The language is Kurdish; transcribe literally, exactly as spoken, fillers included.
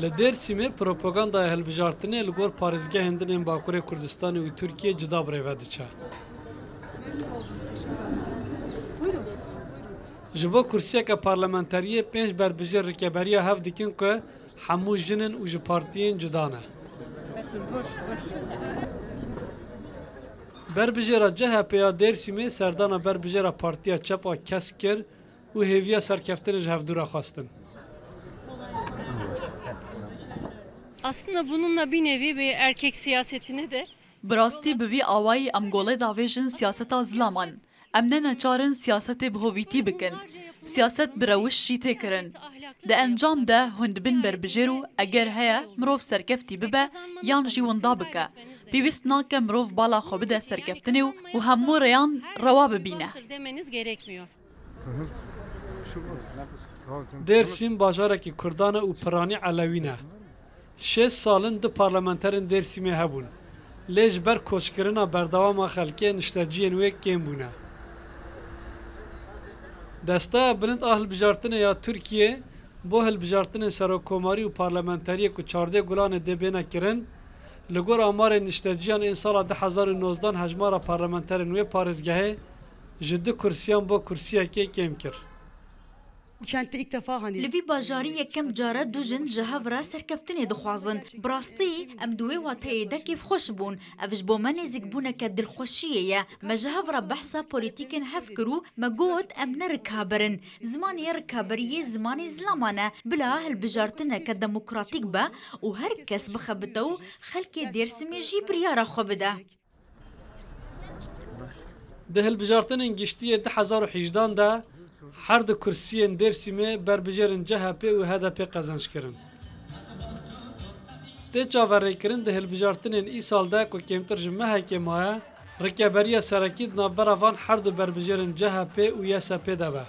Li Dêrsimê propagandaya hilbijartinê li gor parêzgehên din ên Bakurê Kurdistanê û Tirkiyê cuda bi rê ve diçe. Ji bo kursiyeke parlamenteriyê pênc berbijêr rikeberiya hev dikin ku hemû jin in û ji partiyên cuda ne. Berbijêra C H P ya Dêrsimê serdana berbijêra Partiya Çep a Kesk kir û hêviya serkeftinê ji hevdû re xwestin. Aslında bununla bir nevi bir erkek siyasetine de Bi rastî bi vî awayî em golê davêjin siyaseta zilaman. Em ne neçar in siyasetê bi hovîtî bikin. Siyaset bi rewş jî tê kirin. Di encam de hûn dibin berbijêr û eger heye mirov serkeftî bibe yan jî winda bike. Pêwîst nake mirov bala xwe bide serkeftinê û, û hemû rêyan rewa bibîne. Demeniz gerekmiyor. Dêrsim bajarekî Kurdan e û piranî Elewî ne. Şêst sal in du parlamenterên Dêrsimê hebûn. Lê ji ber koçkirina berdewama xelkê nişteciyên wê kêm bûne. Desteya Bilind a Hilbijartinê ya Tirkiyê bo hilbijartinên serokkomarî û parlamenteriyê ku çardê Gulanê dê bêne kirin, li gor amarên nişteciyan ên sala du hezar û nozdan hejmara parlamenterên wê parêzgehê ji du kursiyan bo kursiyekê kêm kir. Kentte ilk defa hani Li vî bajarî yekem cara du jin ji hev re serkeftinê dixwazin. Bi rastî em di wê wateyê de kêfxweş bûn. Ev ji bo me nêzîkbûneke dilxweşiyê ye. Me ji hev re behsa polîtîkên hev kir û me got em ne rikaber in. Zimanê rikaberiyê zimanê zilaman e. Bila hilbijartineke demokratîk be û her kes bixebite û xelkê Dêrsimê jî biryara xwe bide. Di hilbijartinên giştî yê du hezar û hejdan de her du kursiyên Dêrsimê berbijêrên C H P û H D P qezenc kirin. Tê çaverêkirin di hilbijartinên îsal de ku kêmtir ji mehekê maye, rikeberiya serekî di navbera van her du berbijêrên C H P û Y S P de be.